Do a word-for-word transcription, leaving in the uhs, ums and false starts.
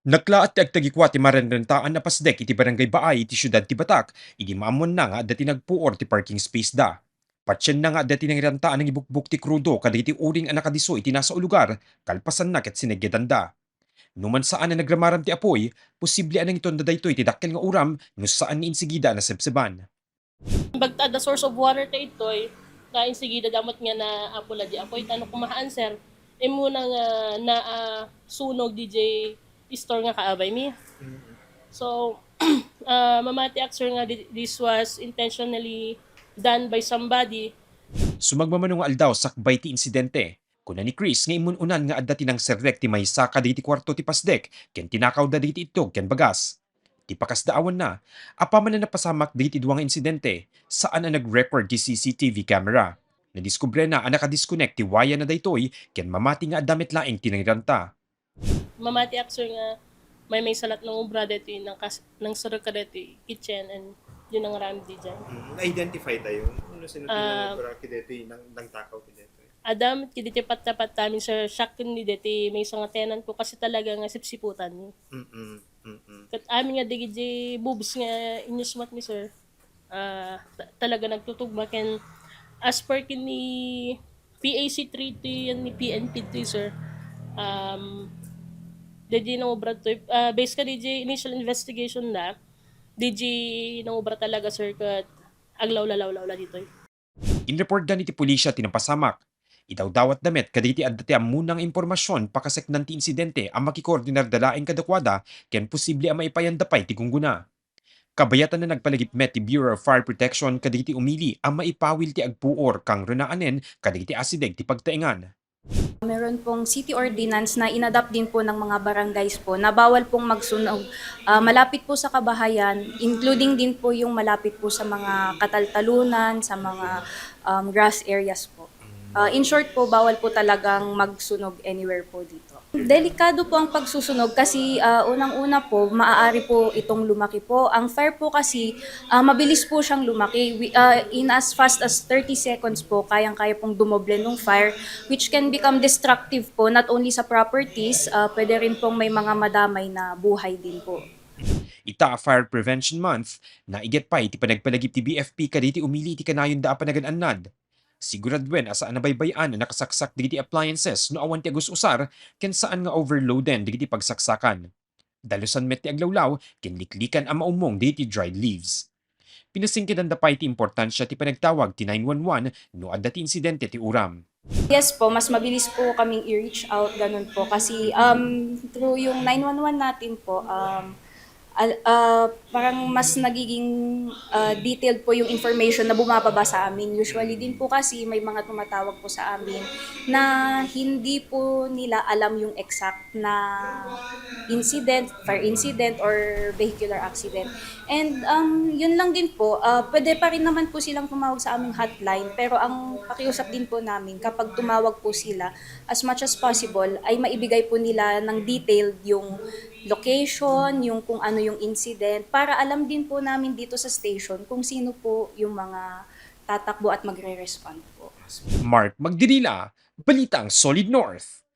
Naklaat ti agtagikua ti marenrentaan a pasdek iti Barangay Baay iti siudad ti Batac, idi maammoanna nga adda ti nagpuor ti parking space da. Patienna nga adda ti nangiranta a nangibukbok ti krudo kadagiti uring a nakadisso iti nasao a lugar, kalpasanna ket sineggetanda. Numan saan a nagramaram ti apoy, posible a nangitonda daytoy ti dakkel nga uram no saan nga insigida a nasebseban. Bagta, the source of water ta itoy, ta insigida damot nga naapo la di apoy, ta no kumahaan, sir, immuna nga naasunog di jay store nga kaabay mi. So, ah, mamatiak, sir, nga di-, this was intentionally done by somebody. Sumagmamano nga aldaw sakbay ti insidente, kuna ni Chris nga immun-unan nga adda ti nangserrek ti maysa kadagiti kuarto ti pasdek ken tinakawda dagiti ittog ken bagas. Ti pakasdaawanna, apaman a napasamak dagiti dua nga insidente, saan a nag-record ti C C T V camera. Nadiskubrena a naka-disconnect ti waya na daytoy ken mamati nga adda met laeng ti nangiranta. Mamatiak, sir, nga maymaysa la't nangubra daytoy, nangkas-, nangserrek kadaytoy kitchen and di nangaramid di jay. Mm, na-identify tayo. Ano, sino ti Ah, nangubra kadaytoy, nang, nangtakaw kadaytoy? Adda met kadaytoy patpat amin, sir, shock ken daytoy maysa nga tenant ko kasi talaga nga sipsiputan mi. Mm-mm, mm-mm. Ket amin nga dagiti moves nga inyusmat mi, sir, ah, ta-, talaga nagtutugma ken as per ken ni P A C three ti yan ni P N P ti, sir. Um, daydi nangubra toy, ah, based kadaydi initial investigation na, daydi nangubra talaga, sir, ket aglawla-lawlaw la ditoy. Inreportdan iti pulisya ti napasamak. Idawdawatda met kadagiti adda ti ammona nga impormasion pakaseknan ti insidente a makikoordinarda laeng kadakuada ken posible a maipayanda pay ti gunggona. Kabayatanna, nagpalagip met ti Bureau of Fire Protection kadagiti umili a maipawil ti agpuor kangrunaanen kadagiti asideg ti pagtaengan. Meron pong city ordinance na inadapt din po ng mga barangays po na bawal pong magsunog, ah, malapit po sa kabahayan, including din po yung malapit po sa mga kataltalunan, sa mga, um, grass areas po. Ah, in short po, bawal po talagang magsunog anywhere po dito. Delikado po ang pagsusunog kasi, ah, unang-una po, maaari po itong lumaki po. Ang fire po kasi, ah, mabilis po siyang lumaki. Wi-, ah, in as fast as thirty seconds po, kayang-kaya pong dumoble nung fire, which can become destructive po, not only sa properties, ah, pwede rin pong may mga madamay na buhay din po. Ita a Fire Prevention Month, naiget pay ti panagpalagip ti B F P kadagiti umili iti kanayonda a panagan-annad. Siguraduen a saan a baybay-an a nakasaksak dagiti appliances no awan ti agus-usar ken saan nga overloaden dagiti pagsaksakan. Dalusan met ti aglawlaw ken liklikan a maummong dagiti dried leaves. Pinasingkedanda pay ti importansia ti panagtawag ti nine one one no adda ti insidente ti uram. Yes po, mas mabilis po kaming i-reach out, ganun po. Kasi, um, through yung nine one one natin po, um, al-, ah, parang mas nagiging, ah, detailed po yung information na bumababa sa amin. Usually din po kasi may mga tumatawag po sa amin na hindi po nila alam yung exact na incident, fire incident or vehicular accident. And, um, yun lang din po, ah, pwede pa rin naman po silang tumawag sa aming hotline, pero ang pakiusap din po namin, kapag tumawag po sila, as much as possible, ay maibigay po nila ng detailed yung location, yung kung ano yung incident, para alam din po namin dito sa station kung sino po yung mga tatakbo at magre-respond po. Mark Magdirila, Balitang Solid North.